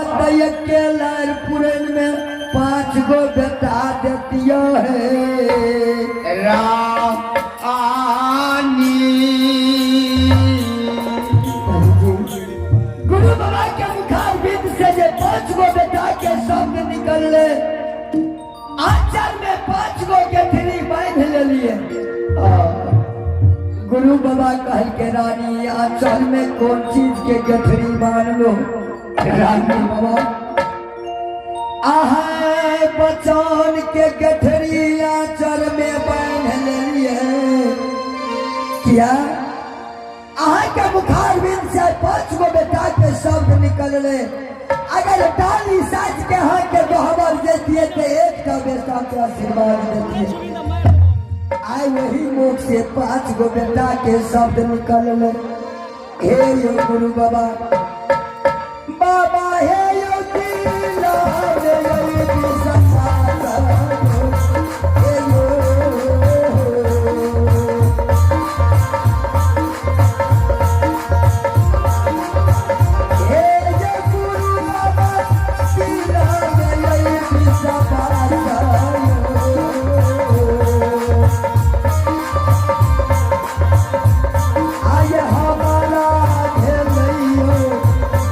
एके लार पुरन में 5 गो बेटा देतियो है। रानी गुरु बाबा के मुखारबिंद से जे 5 गो बेटा के शब्द निकलले, आंचल में 5 गो गेठरी बांध लेलिए। गुरु बाबा कहल के रानी आंचल में कौन चीज के गेठरी बांधलो? रानी बाबा आहा बचन के गेठरी आंचल में बांध लेलिए। किया अहाँ के मुखारबिंद से 5 गो बेटा के शब्द निकलले, अगर डाली साज के अहाँ के दोहबर देतिए तो एकटा बेटा के आशीर्वाद देतिए। आइ वही मुख से 5 गो बेटा के शब्द निकलले। हे यो गुरु बाबा, बाबा हे यो दिला रे यो ससा हे यो। हे यो गुरु बाबा दिला रे यो ससा। आय हमारा भेलैयो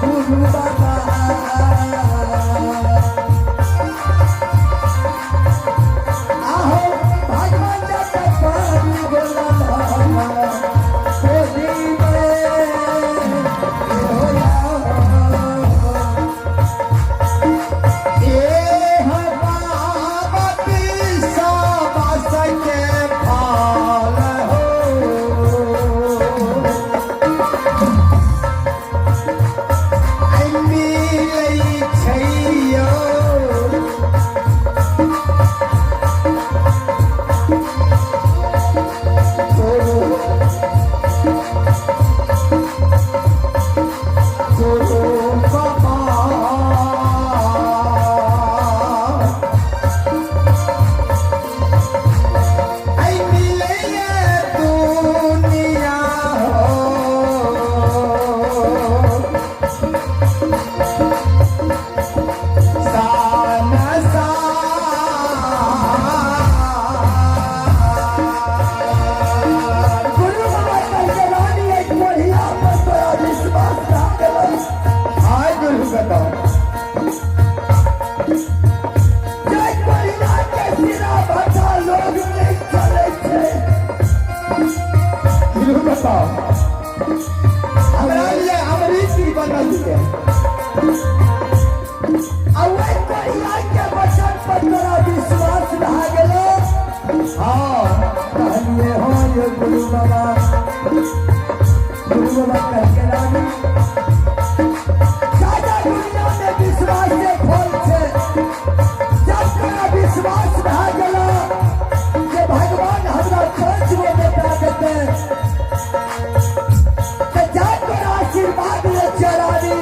गुरु बाबा। आहो भगवान के पानी गोला गोदी में होया। ए बाबा विश्वास के फल हो। आई मिलै छैयो गुरु बाबा। आई मिलै दुनिया हो। सान सान। गुरु बाबा कह के रानी एक बढ़िया पर तोरा विश्वास रह गेलै। आय गुरु बताओ। जे कोहिला के सिरा भटा लोग नहीं चलै छै। गुरु बताओ, हमरा लिए अमृत ही बनल छै। आ ओहि कोहिला के वचन पर तोरा विश्वास रह गेलै। हाँ। कहलिए हो यो गुरु बाबा। गुरु बाबा कह के रानी ज्यादा दुनिया में विश्वास से फल छै। जब तोरा विश्वास भए गेलो जे भगवान हमरा 5 गो बेटा देतै, तऽ जा तोरा आशीर्वाद ले छियौ रानी।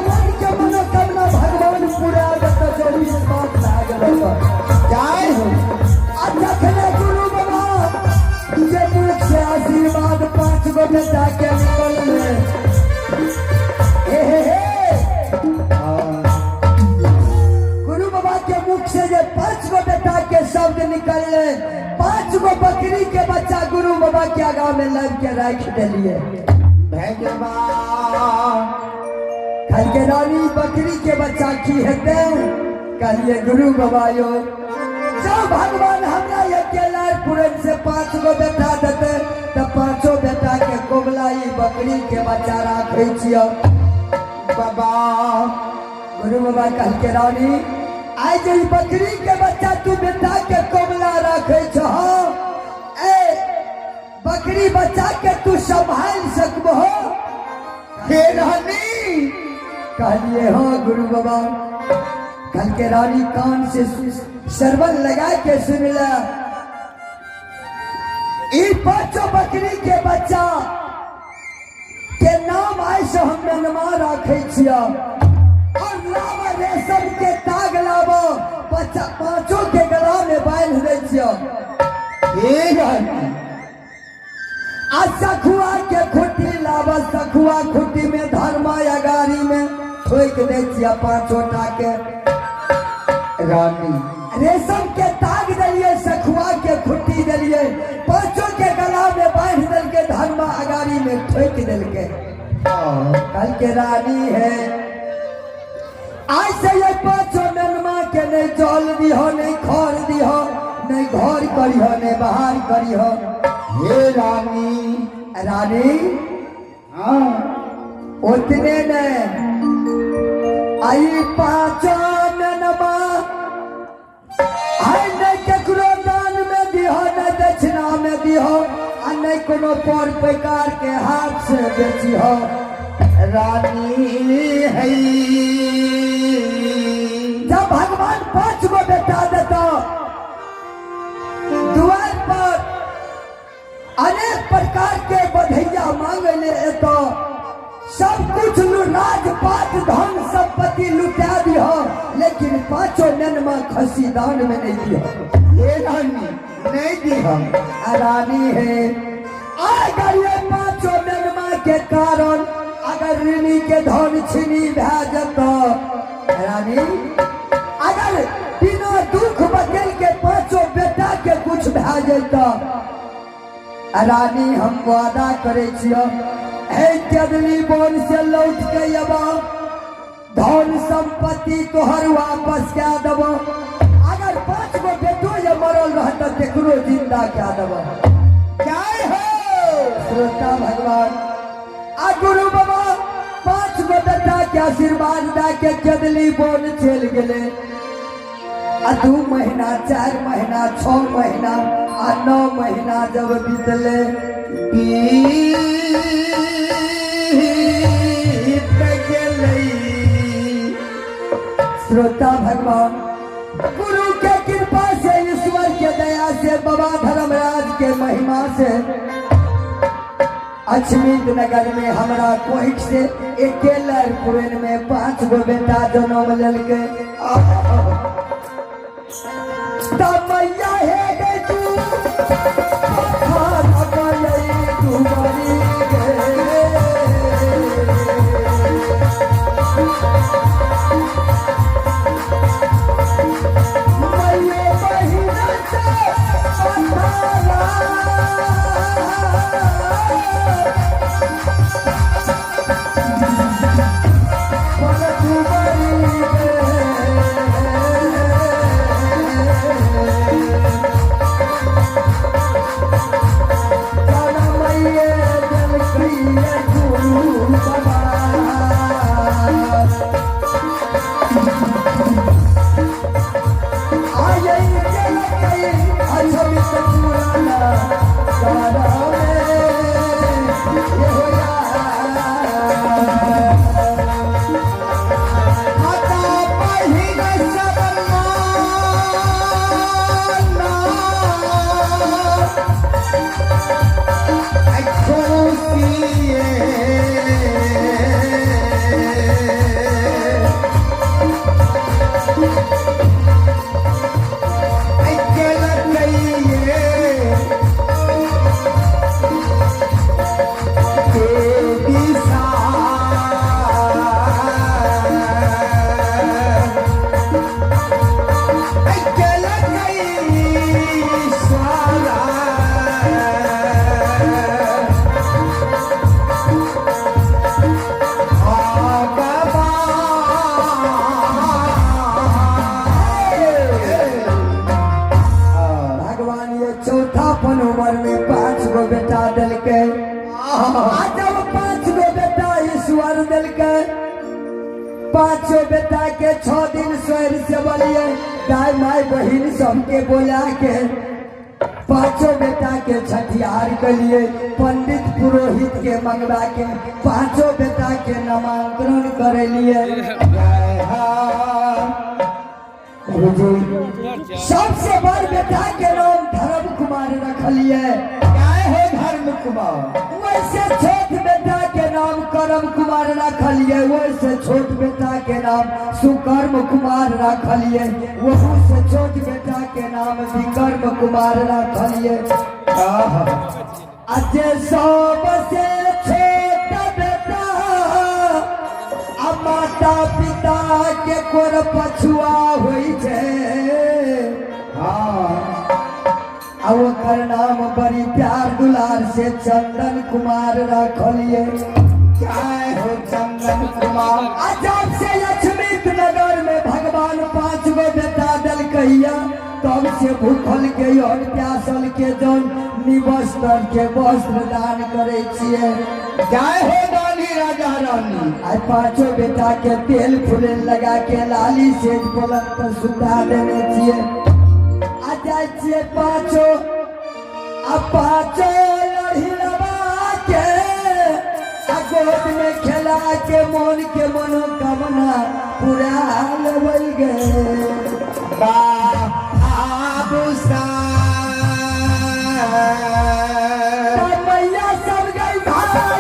मन के मनोकामना भगवान पूरा देता जरूर बात भए गेल। जय हो। आ जखने गुरु बाबा जे मुख से आशीर्वाद 5 गो बेटा के निकलले, हे हे हे, गुरु बाबा के मुख से जे 5 गो बेटा के शब्द निकलले, 5 गो बकरी के बच्चा गुरु बाबा के आगा में लाब के राख देलिए। भगवान कल के रानी बकरी के बच्चा की हेतै? कहलिए गुरु बाबा यो जब भगवान हमरा अकेला पूरन से 5 गो बेटा देते त 5 बेटा के कोबला ई बकरी के बच्चा राखै छियो। बाबा गुरु बाबा कह के रानी आइ जे ई बकरी के बच्चा तू बेटा के कोबला राखै छहो, ए बकरी बच्चा के तू संभाल सकबहो? हे रानी। कहलिए हाँ गुरु बाबा। कल के रानी कान से सरवन लगा के सुनला, ई 5 बकरी के बच्चा के नाम आइ से हम मेनमा राखै छियो और लाव रेशम के ताग लाव बच्चा 5 के गला में बांध दै छियो। हे रानी। आ सखुआ के खुट्टी लाव, सखुआ खुट्टी में धर्मा अगारी में ठोक दै छियो 5 टा के। रानी रेशम के ताग दिलिए, सखुआ के खुट्टी दिलिए, 5 के गला में बांध दिलके, धर्मा अगारी में ठोक दिलके। कल के रानी है आज से ये 5 मेनमा के नहीं जल दिहो, नहीं खर दिहो, नहीं घर करिहो, नहीं बाहर करिहो। हे रानी। रानी हाँ उतने ने आई 5 मेनमा आई नहीं केकरो दान में दिहो, नहीं दक्षिणा में दिहो, आ नहीं कोनो पर पैकार के हाथ से बेचिहो। रानी है जब भगवान 5 गो बेटा देता द्वार पर अनेक प्रकार के बधैया मांगे ले एतो, सब कुछ राजपाट धन संपत्ति लुटा दिहो, लेकिन 5 नेनमा खसी दान में नहीं दिहो। हे रानी नहीं दिहो। रानी है अगर ये 5 नेनमा के कारण अगर ऋणी के धन छीनी भए जतो, रानी अगर बिना दुख बकेल के 5 बेटा के कुछ भए जतो, रानी हम वादा करे छियो हे कदली बोन से लौट के अबा, धन संपत्ति तोहर वापस कए देबो। अगर 5 गो बेटो ये मरल रहत तेकरो जिंदा कए देबो। जय हो। श्रोता भगवान आ गुरु बाबा 5 गो बेटा के आशीर्वाद दे के कदली बोन चल गेले। आ 2 महीना 4 महीना 6 महीना आ 9 महीना जब बीतले, बीत गेलै। श्रोता भगवान गुरु के कृपा से, ईश्वर के दया से, बाबा धर्मराज के महिमा से अजमीर नगर में हमरा कोहिक से अकेला पुरन में 5 गो बेटा जन्म लेलके। तब मैया हे गे तू, पत्थर गई तू मरी गे। मैया बहिना से पत्थर पर तू मरी गे। पांचों बेटा के 6 दिन सोर से बलिए दाई माई बहिन सबके बोला के पांचों बेटा के छठिहार के लिए पंडित पुरोहित के मंगवा के पांचों बेटा के नामांकन करे लिए। गुरुजी सबसे बड़ बेटा के नाम धर्म कुमार रखलिए। जय हो धर्म कुमार। वैसे छोट बेटा के नाम करम कुमार रखलिए, वैसे छोट बेटा के नाम सुकर्म कुमार रखलिए, वहू से छोट बेटा के नाम विकर्म कुमार रखलिए। अजे सबसे छोट बेटा आ माता पिता के कोर पछुआ होइ छै। हाँ आ ओकर नाम बड़ी प्यार दुलार से चंदन कुमार रखलिए। जय हो चंदन कुमार। आ जब से लक्ष्मी नगर में भगवान 5 गो बेटा दलकैया तब से भूखल के और प्यासल के जन निवस्त्र के वस्त्र दान करे छिए। जय हो दानी राजा रानी। आइ पांचों बेटा के तेल फुलेल लगा के लाली सेज पलंग पर सुता देने छिए। आ जाए छिए पांचों आ पांचों लड़ी लबा के आ गोद में खेला के मन के मनोकामना पूरा लेबै गे। बाबू सा मैया सब गई भागल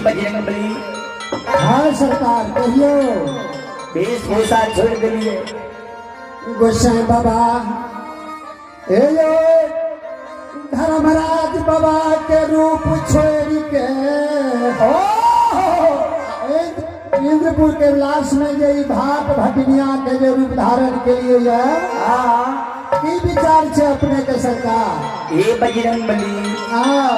बजरंग बली। हाँ सरकार कहियो। वेशभूषा छोड़ दिलिए। गोसाई बाबा हे यो धर्मराज बाबा के रूप छोड़ के ओ इंद्रपुर के विलास में जे भाट भटनिया के जे रूप धारण के लिए ये की विचार छे अपने के सरकार? हे बजरंग बली। हाँ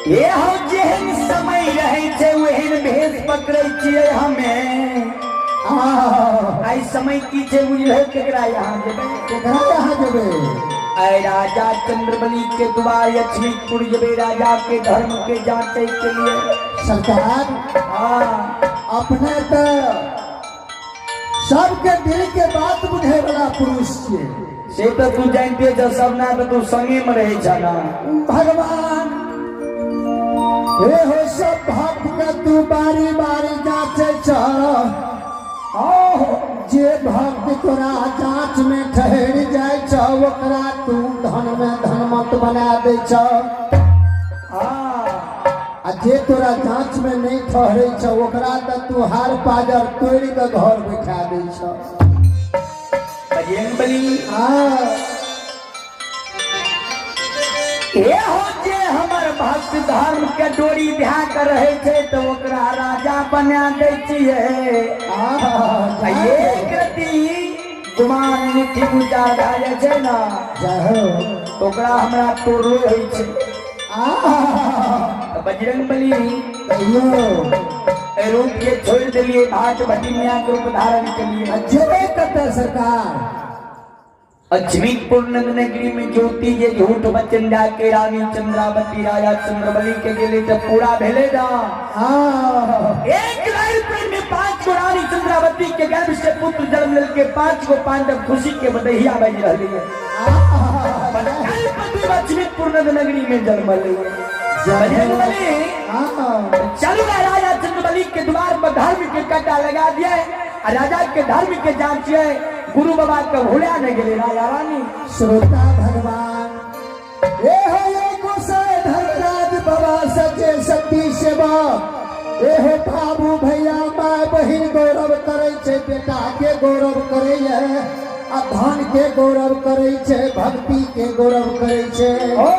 ये हो जेहन समय रहे छे ओहन भेष पकड़े छियै हमें। हाँ आई समय की छे बुझले केकरा यहाँ जेबै? केकरा यहाँ जेबै? आइ राजा चंद्रबली के द्वार लक्ष्मीपुर जेबै राजा के धर्म के जांचे के लिए। सरकार हाँ अपने तो सबके दिल के बात बुझे वाला पुरुष छे। से तो तू जानते छ सब ना तो तू संगे में रहे छ ना। भगवान हे हो सब भक्त के तू बारी बारी जांचे छ। जे भक्त तोरा जांच में ठहर जाय छ ओकरा तू धन में धनमत बना दे छ। आ जे तोरा जांच में नहीं ठहरे छ ओकरा त तू हार पाजर तोड़ के घर बैठा दे छ। बजरंग बली। हाँ हे हो जे हमर भक्त धर्म के डोरी भए के रहे छै तो ओकरा राजा बना दै छियै। एक रति गुमान मुट्ठी विचार भए जाइ छै ना जय हो ओकरा हमरा तोड़लो होइ छै। तऽ बजरंग बली कहियो एहि रूप के छोड़ि देलियै, भाट भटिनिया के रूप धारण केलियै। आ जेबै कतऽ सरकार? अजमीरपुर नगरी में ज्योति जे झूठ वचन जाके रानी चंद्रावती राजा चंद्रबली के गेले तो पूरा भेले ना। हाँ। एक रात में 5 गो रानी चंद्रावती के गर्भ से पुत्र जन्म लेके 5 गो पांडव खुशी के बदहिया बज रही है। कल्पति अजमीरपुर नगरी में जन्म ले बजरंगबली। हाँ। चलू ना राजा चंद्रबली के द्वार पर धर्म के कट्टा लगा दिए आ राजा के धर्म के जांचिए गुरु बाबा के भूला नहीं गेले राजा रानी। श्रोता भगवान ए हो ये गोसाई धर्मराज बाबा सचे सती सेवा ए हो बाबू भैया माय बहिन गौरव करे छे, बेटा के गौरव करे है, आ धन के गौरव करे छे, भक्ति के गौरव करे छे। ओ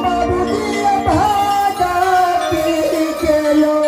बाबूजी भागती के यो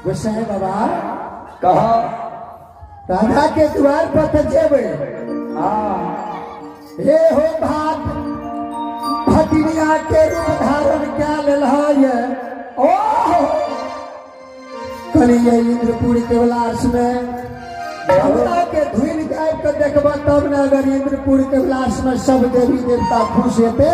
गोसाई बाबा कहो राधा के द्वार पर तो जेबै। हाँ। हे हो भात भतिनिया के रूप धारण क्या लेल है। ओ कहलिए इंद्रपुर के विलास में हमरा के धुन गायब के देखबह तब ने अगर इंद्रपुर के विलास में सब देवी देवता खुश हेतै।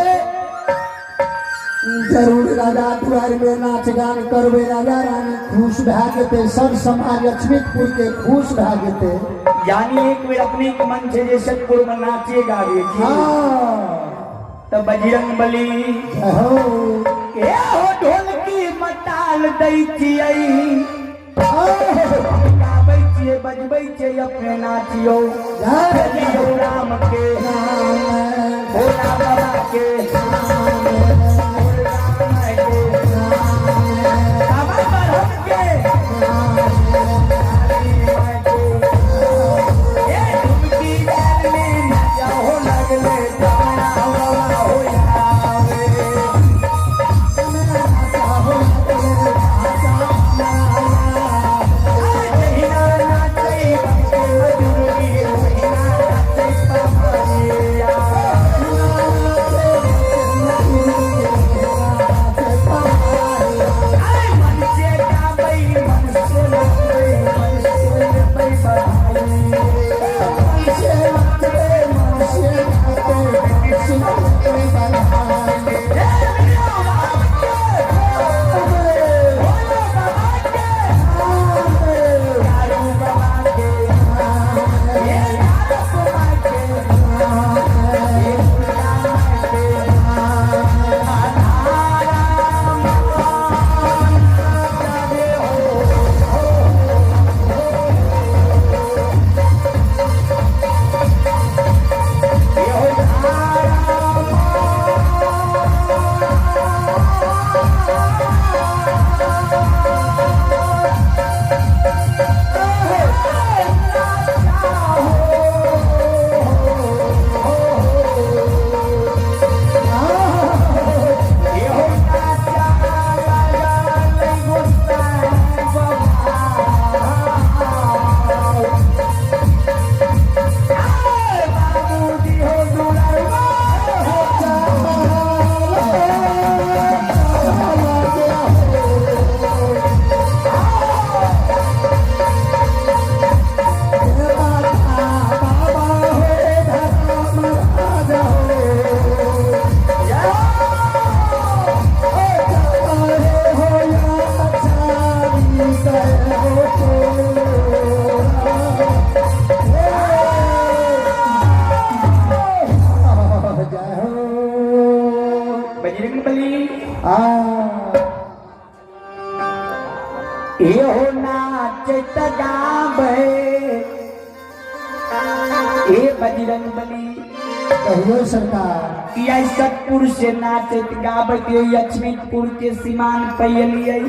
जरूर राजा दुआर में नाच गान करबै, राजा रानी खुश भए जेतै, सब समाज लक्ष्मीपुर के खुश भए जेतै। यानी एक बेर अपने के मन छै जे सतपुर में नाचे गावे की। हाँ। तऽ बजरंग बली जय हो। ए हो ढोलकी मताल दै छियै, गाबै छियै, बजबै छियै, अपने नाचियौ। जय दियौ राम के, राम, भोला बाबा के, राम, राम के, बाबा बरहम के, काली माई के। ए ठुमकी चाल में नाचा हो लगले, जमना बाबा हो आवे। जहिना नाचै बनके मजूरी, तहिना नाचै पवनिया। अरे मन से गाबै, मन से नाचबै, मन से लेबै बधाई। हे राम के, भोला बाबा के, दारू बाबा के, हे नारद माई के, हे दुर्गा माई के, राम जागे हो। ये हो राम। जय हो। बजरंग बली। आ एहो नाचत गाबै, ए बजरंग बली। कहियो सरकार। ई आई सतपुर से नाचैत गाबैत लक्ष्मीपुर के सीमान पैलियै।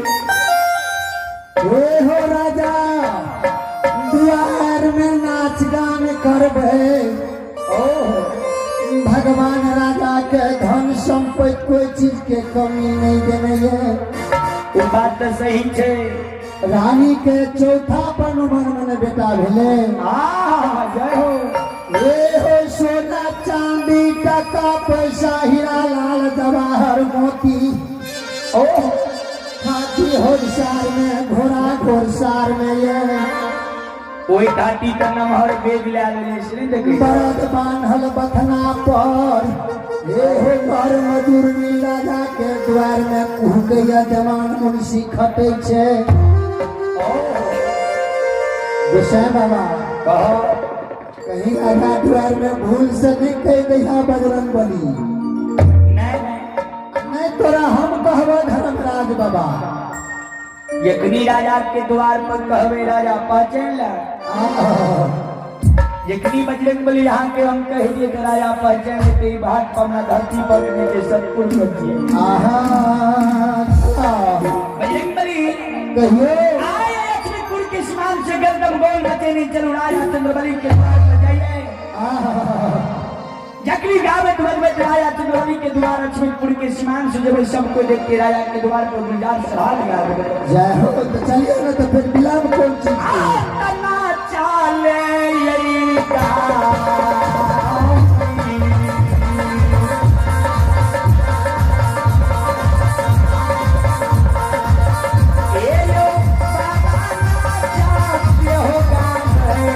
हे हो राजा दुआर में नाच गान करबै। ओ भगवान राजा के धन संपत्ति कोई चीज के कमी नहीं देने ये। ओ बात तऽ सही छै। रानी के चौथा पर उमर में बेटा भेले। आ जय हो। ए हो सोना चांदी टका पैसा हीरा लाल जवाहर मोती, ओ हाथी होरसार में, घोड़ा घोड़सार में ये। ओहि घाटी तऽ नमहर बेग लए लेने से नहि देखै। बरद बान्हल बथना पर, ए हो घर मजदूर राजा के द्वार में कुहकैया जवान मुंशी खटै छै। ओ गोसाई बाबा। कहो। कहीं राजा द्वार में भूल से नहीं कह दैहा बजरंग बली। नहि नहि। नहीं तोरा हम कहबो धर्मराज बाबा। जखनी राजा के द्वार पर कहबे राजा पहचान ला। जखनी बजरंग बली यहाँ के हम कह दिए कि राजा पहचान लेते, ई बात पर अपना धरती पर के सतपुर कर दिए। आहा। बजरंग बली। कहियो। आए लक्ष्मीपुर के सीमान से गर्दन गोल बचे नहीं, चलू राजा चंद्रबली के द्वार पर जाइए। आहा। जखनी गावे बजबैत राजा चंद्रबली के द्वार लक्ष्मीपुर के सीमान से जब सबको देख के राजा के द्वार पर गुलजार सभा लगा देबै। जय हो। तो चलिए ना, तो फिर विलम्ब कौन चीज के? तना चाले यही का। ए यो बाबा नाचा हो गावे।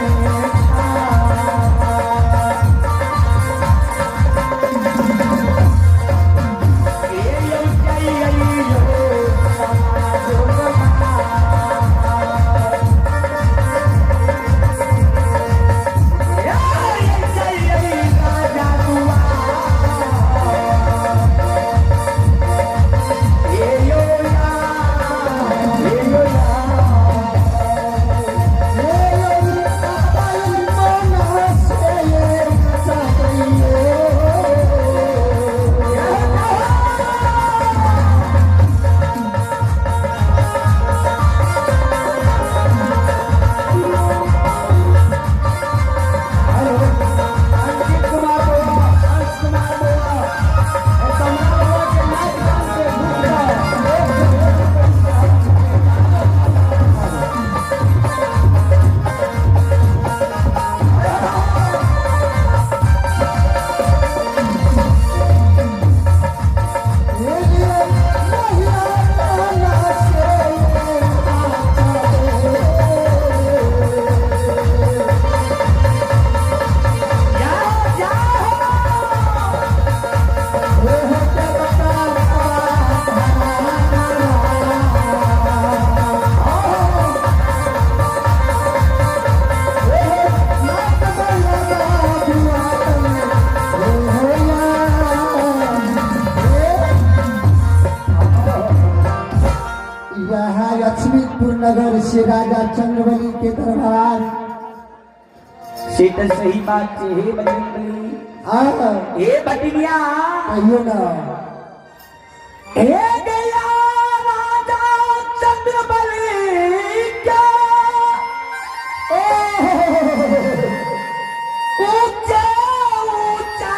नगर से राजा चंद्रबली के दरबार। से तऽ सही बात छै हे बजरंगबली। हाँ। हे बटनिया। कहियो ना। हे गया राजा चंद्रबली के ऊंचा ऊंचा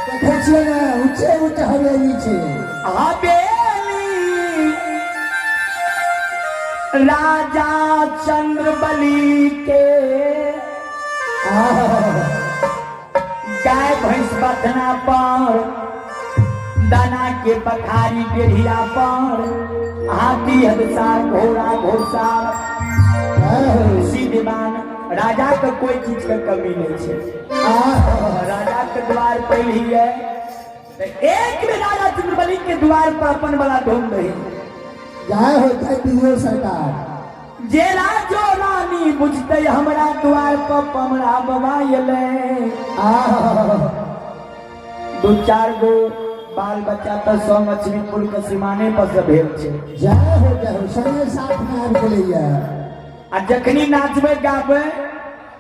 देखै छियै ने, ऊँचे ऊँचे हवेली छै। हवेली राजा चंद्रबली के गाय भैंस बथना पर, दाना के बखारी डेढ़िया पर, हाथी हदसार घोड़ा घोड़सार सीधमान। राजा के कोई चीज के कमी नहीं छै। राजा के द्वार पर ही है तो एक भी राजा चंद्रबली के द्वार पर अपन वाला धूम नहीं। जय हो, जय दियो सरकार। जे राजो रानी बुझते हमरा द्वार पर पमरा बाबा एलै, दू चार गो बाल बच्चा तऽ सब लक्ष्मीपुर के सीमाने पर से भेल छै। जय हो, जय हो, संगे साथ में आबि गेलैया। आ जखनी नाचबै गाबै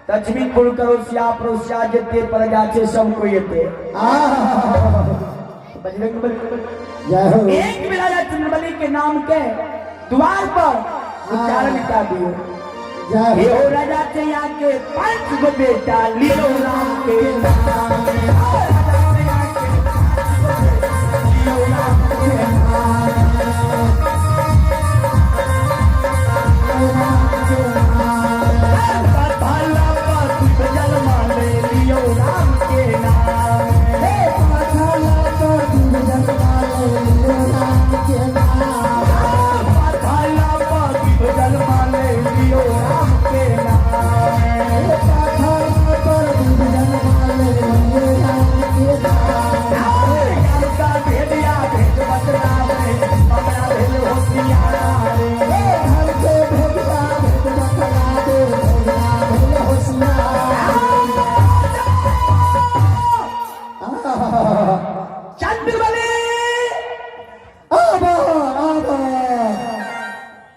लक्ष्मीपुर करोसिया पड़ोसिया जते प्रजा छै सब कोई एते। बजरंग बली। जय हो। एक भी राजा चंद्रबली के नाम के द्वार पर उच्चारण का दियो। जय हे हो। हो राजा चैया के पांच गो बेटा लियो राम के नाम। राजा चैया के पांच गो बेटा लियो राम के नाम। भला पति जन्म ले लियो राम के नाम। हे पाछला पर जन्म ले राम के नाम। भला पति जन्म ले लियो राम के नाम। हे पाछला पर जन्म ले राम के नाम। का भेड़िया भेद बतलावे पकड़ा भेल होशियार। हे घर के भेदिया भेद बतलावे भेदिया भेल होशियार। चंद्रबली। आबा आबा।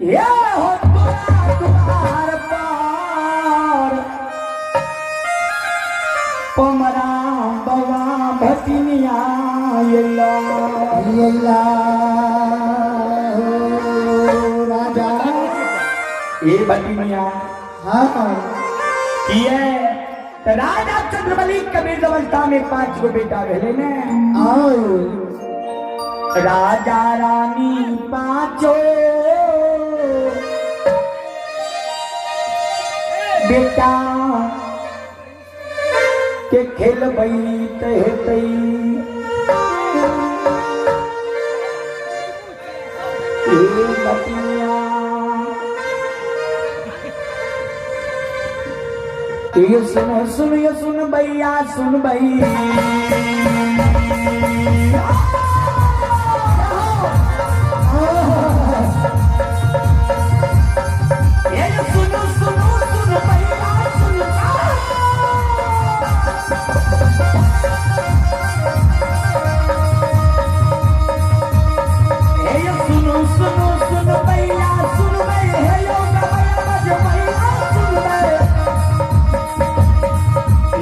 ये हो तोरा द्वार पर पमरा बवा भटिनिया अयला। अयला हो राजा। ए भटिनिया। हाँ। किए तऽ राजा चंद्रबली कबीर अवस्था में पांच गो बेटा भेलै ने। आओ। राजा रानी पांचो बेटा के खेलबैत हेतै। ए बतिया, ये सुनो सुन, ये सुन भैया, सुन भैया। ये सुनो सुनो सुन भैया सुन। हे सुनो सुनो सुन भैया सुन भै, हे यो गवैया बज भैया सुन भै।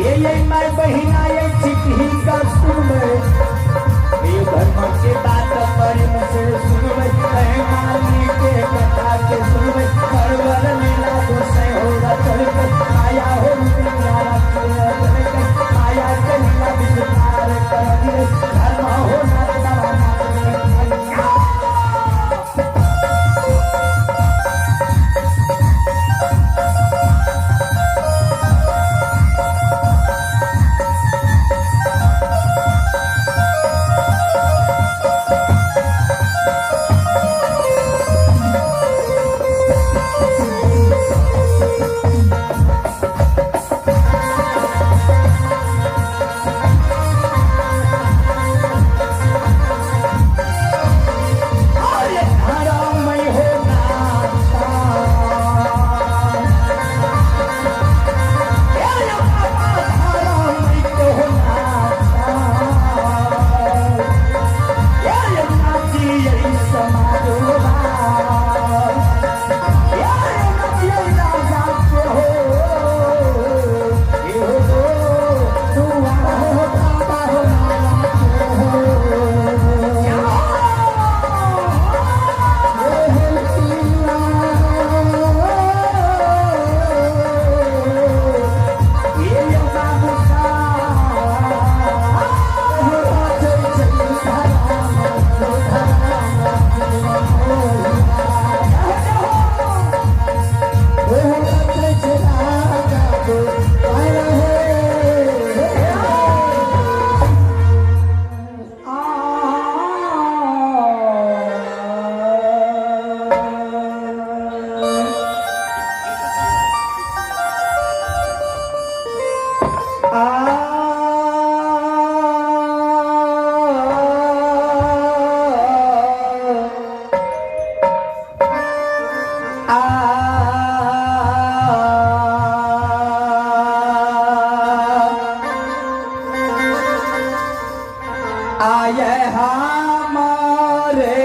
ये मैं बहिना ये चिट्ठी का सुन भै। ये धर्म के बात प्रेम से सुनबै, माली के कथा के सुनबै, परवर लीला गोसाई हो रचल के माया हो प्यारा के माया के लीला विस्तार कर दिए धर्म हो नाथ नवा नाथ। आ आ आये हमारे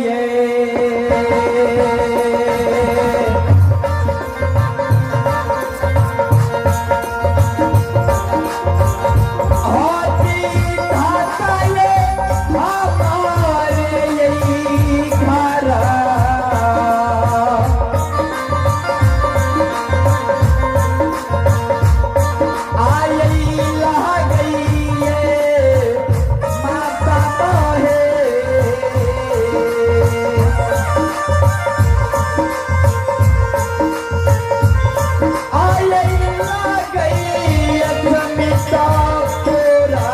ये होती धाता ये हमारे ये घर। आई लह गई ये माता मोहे। आई लह गई अग्निता पूरा।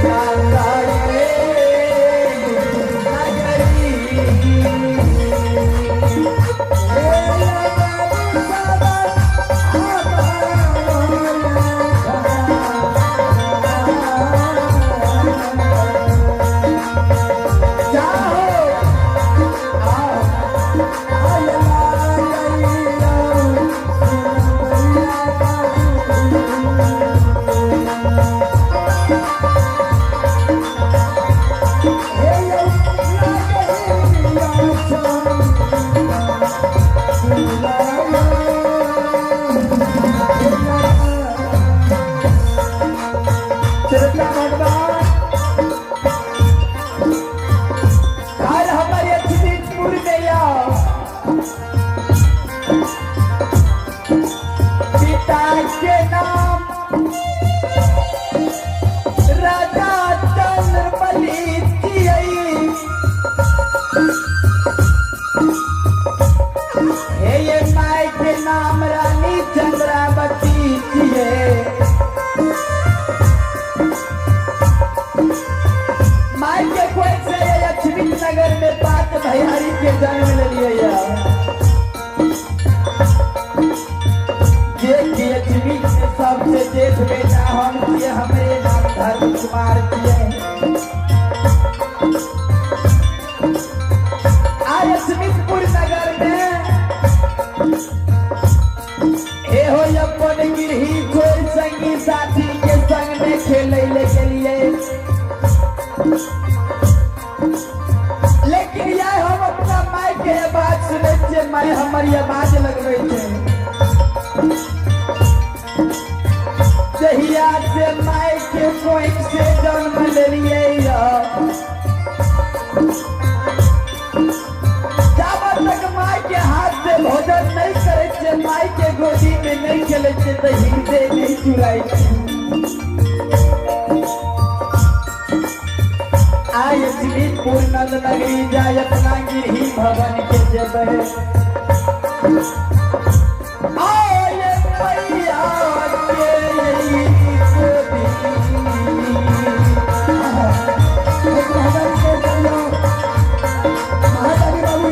माता ये नगरी। चलता भगवान घर हमारे अक्षितपुर में आओ। पिता के नाम राजा चंद्रबली जियई। हे ये माई के नाम रानी चंद्रावती जिये। माई के कोई से लक्ष्मी नगर में पात भैयारी के जन्म ले लिए। जे कि लक्ष्मी के सबसे जेठ बेटा हम किए, हमरे नाम धर्म कुमार किए। आज लक्ष्मीपुर नगर में हे हो अपन गिरही कोई संगी साथी के संग में खेले ले के लिए। लेकिन यह हम अपना माय के आवाज सुनै छियै, माय हमर आवाज लगबै छै। जहिया से माय के कोख से जन्म लेलियै जाबत तक माय के हाथ से भोजन नहीं करै छियै, माय के गोदी में नहीं खेलै छियै, तऽ हृदय नहीं चुराइ छै। आय श्रीपुर नंद नगरी जाय अपना गिरही भवन के जेबै। आय मैया के गोदी। महादानी बाबू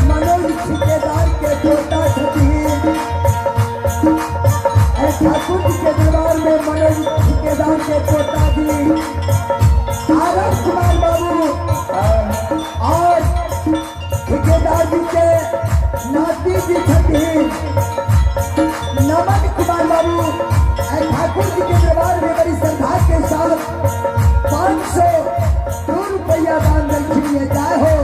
मनोज ठेकेदार के पोता छथिन। ठाकुर जी के दरबार में मनोज ठेकेदार के पोता जी आरव कुमार बाबू और ठेकेदार जी के नाती जी छथिन नमन कुमार बाबू। ठाकुर जी के दरबार में बड़ी श्रद्धा के साथ 502 रुपया दान रखिए। जाए हो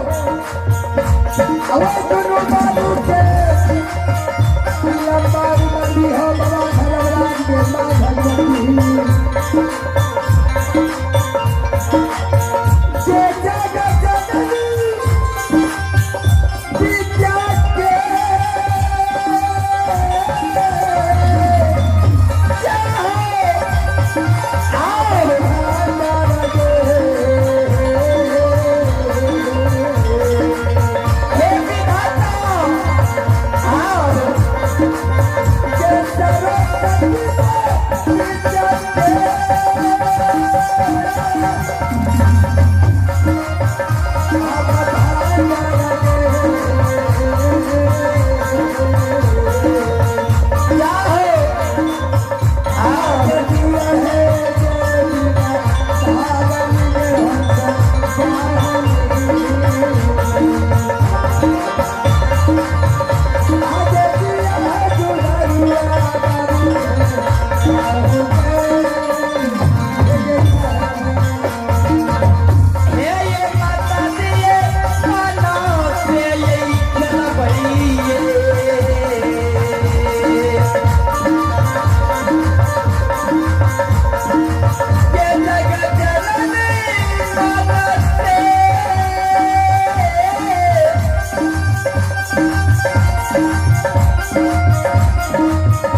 अवे दोनों बाबू के लंबा उम्र भी हो बाबा धर्मराज के माँ भगवती। जे जगत जननी विद्या के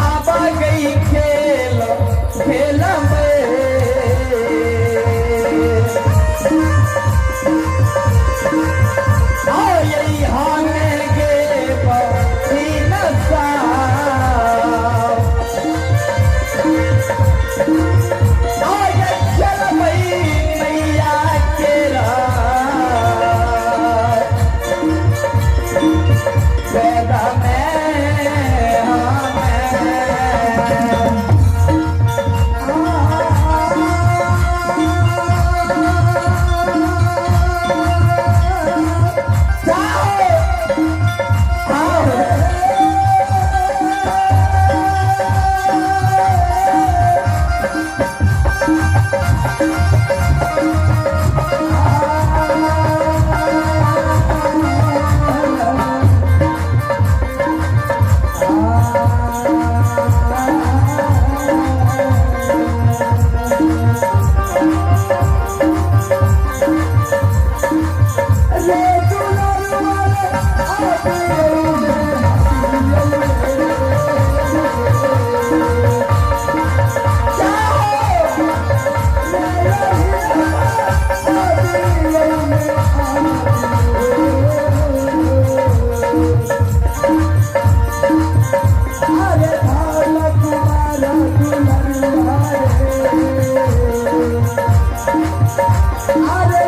आबा गई खेल खेल में। आई हाने गे बहिन साव। आय चलबै मैया के रात। वेद में हमें रे दुलारुआ रे आबे अरे भाला कुमार दुलारुआ रे अरे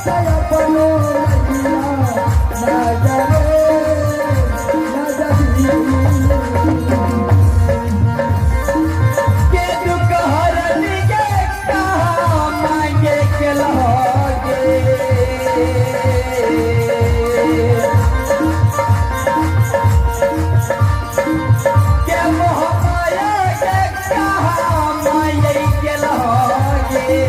जया पनो नजरे नजरी। के दुख हरन के कहा मांगे के लहोगे। के मोह माया के कहा मांगे के लहोगे।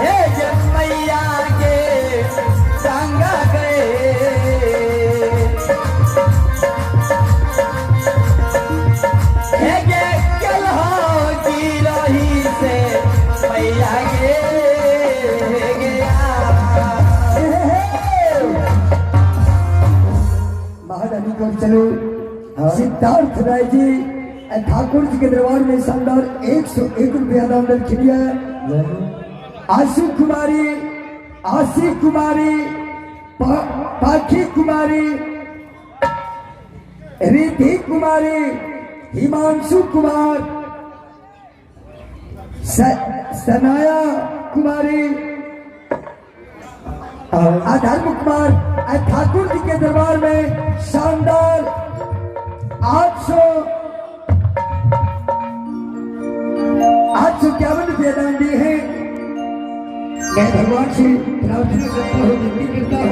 हे जे मैया के संग गए। हे गे कलहो की रही से मैया गे गया। महारानी को चलो सिद्धार्थ राय जी ठाकुर जी के दरबार में शानदार 101 रुपया दान दलखिन है। आशु कुमारी, आशी कुमारी, पाखी कुमारी, रिद्धि कुमारी, हिमांशु कुमार, सनाया कुमारी, अधर्म कुमार ठाकुर जी के दरबार में शानदार 851 रुपये दान दिए हैं। मैं भगवान से प्रार्थना करता हूँ, विनती करता हूँ।